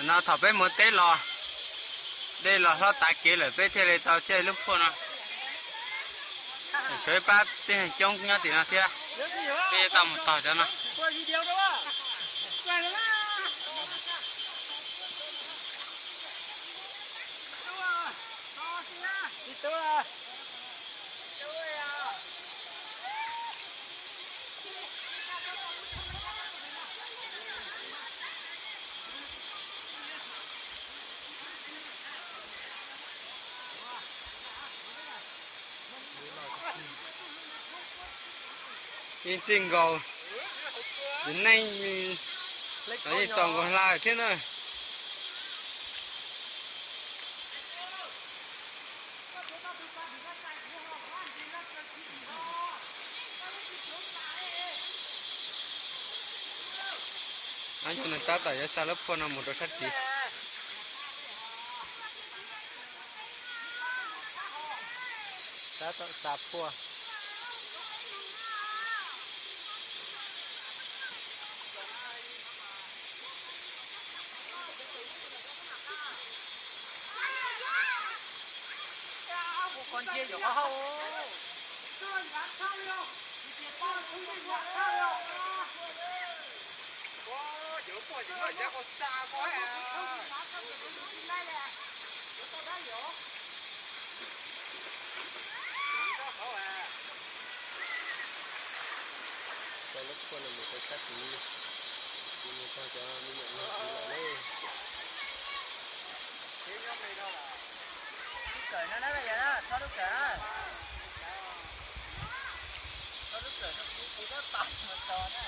No thaum peb mus teb los, dej los hlob tav kev lawm peb thiaj li tau caij lub phuaj no. Tshuav ib pab tib neeg coob nyob tim no thiab, peb tau mus tog cov no. Yeej txij nkaus txiv neej los yeej txaus nkaus hla thiab na. Ob yog nws tab tom yuav xa lub phuaj no mus rau sab tid. Tab tom xa phuaj. Coj lub phuaj no mus rau sab tid, mus txog cov me nyuam nug tid lawm lauj. Lub kawm no na, yog na, txhob lub kawm na. Txhob lub kawm no kuv kuv tab tom mus txog na.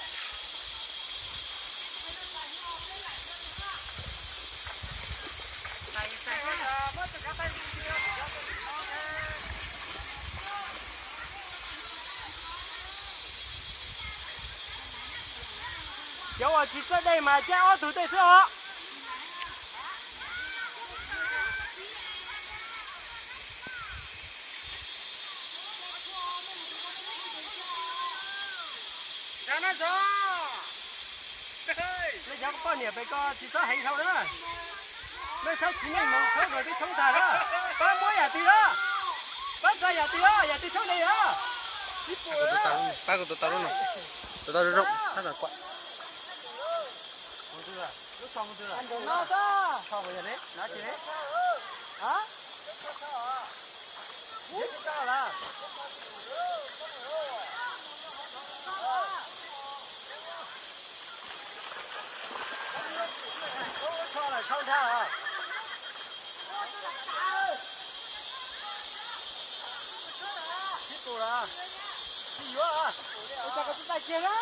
Cov uas tsis txawj dej mas caij ob tug tej xwb os. Nej cov poj niam pem ko tsis txhob heev dhau na. Nej txhob txiv neej mus txhob kom twb tshoob tag na. Pab muab yam twg na. Pab txog yam twg na, yam twg tshoob dej na. Pab kuv tus tau lub no. Tus tau zoo zoo, tab tom kuam. Tsis tus lawm. Tsis yuav. Ua cas koj tsis txaij kiag na?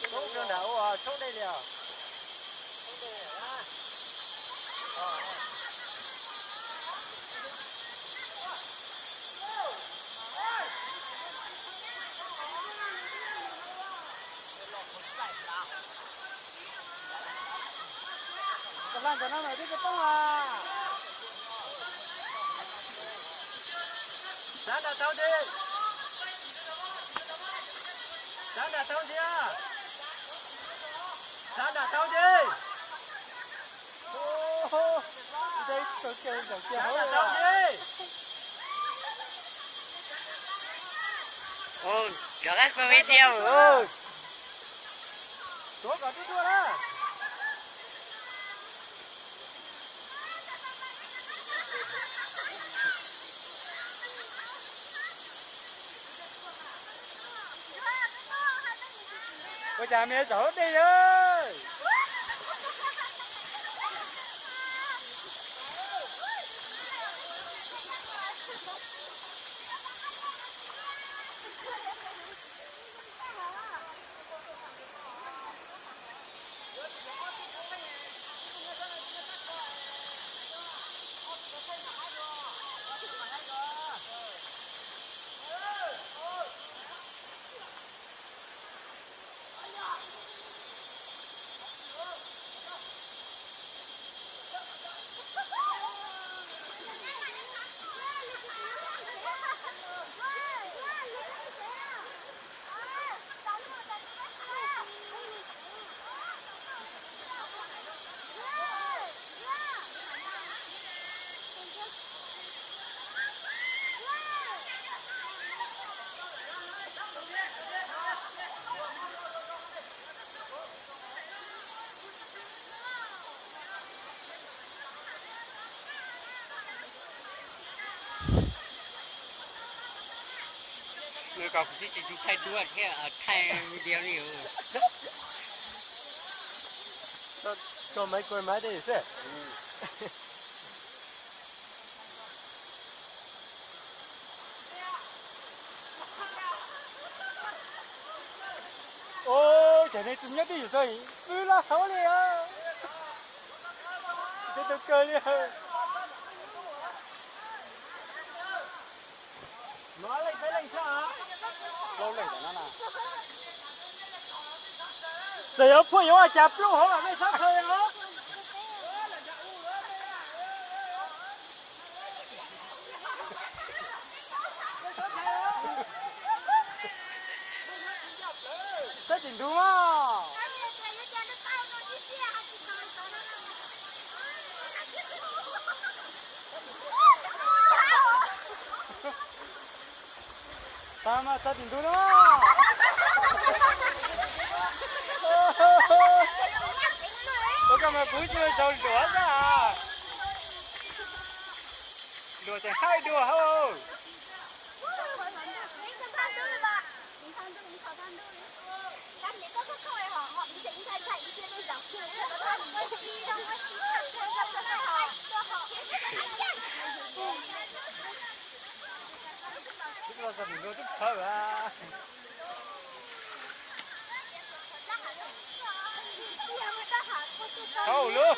Tshoob rau nram ua tshoob dej li os. Cov laj ntawm no mas twb tsis poob a. Tsav nram taug ntej. Tsav nram taug ntej. Tsav nram taug ntej. Tsav nram taug ntej. Ua, rov qab poob ib tiag. Tuav kom dub dua na. Ua cas me zaum dej na. Kom kuv twb tsis tau thaij duab thiab, thaij video li. Cho mấy quay máy đi xí. Ôb, cov neeg tsis nyob twj ywm xwb, pw loj hauv li os. Tsis tau kawg li. Txawm yuav phuaj yuav ua cas pluj hauv los nej txhob khaws os. Saib tim ntug mas. Tag mas txog tim ntug no. Ua koj mas kuv tsis ua zaus luav xwb. Luag tseem haib dua hauj. Twb los txog tim ntug twb phawj as. Thaum lub.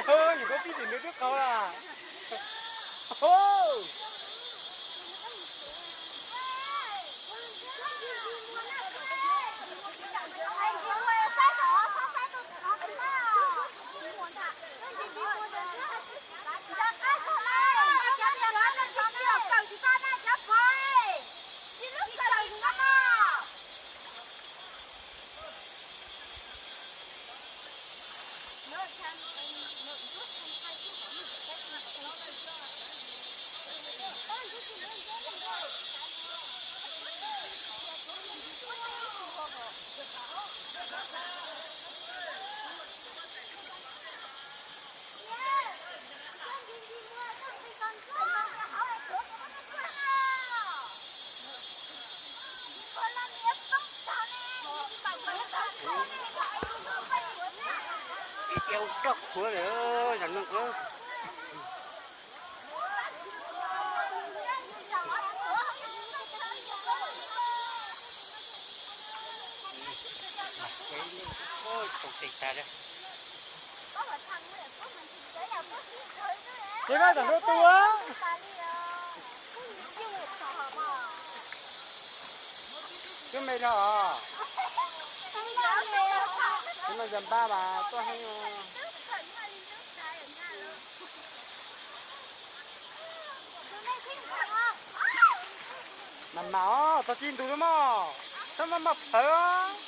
Nyuam qhuav pib tim ntug twb qaug lawm. Ib tiag roj khuav lawm, zam no. Tus tes tas. Ces mas tam tus tus. Cov me los, cov me yog npab mas tuaj heev. Mas mas os, txog tib ntus lawm mog, txhob maj maj plhawv os.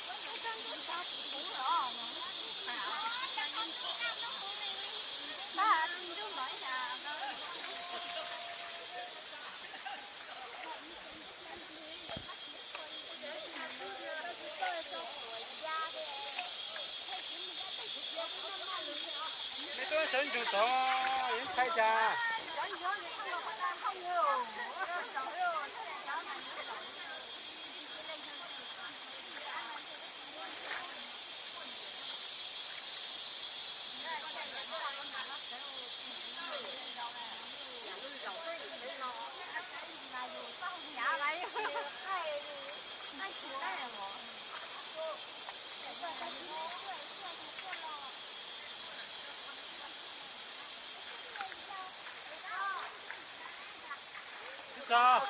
Nej tuaj sawv ntsug tod, yeej ntshai cas. Ua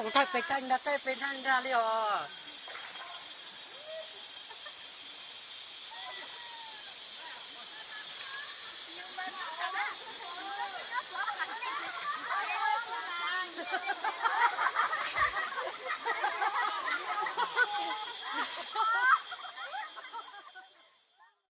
kuv thaij pem thaij nrag, thaij pem thaij nrag li os.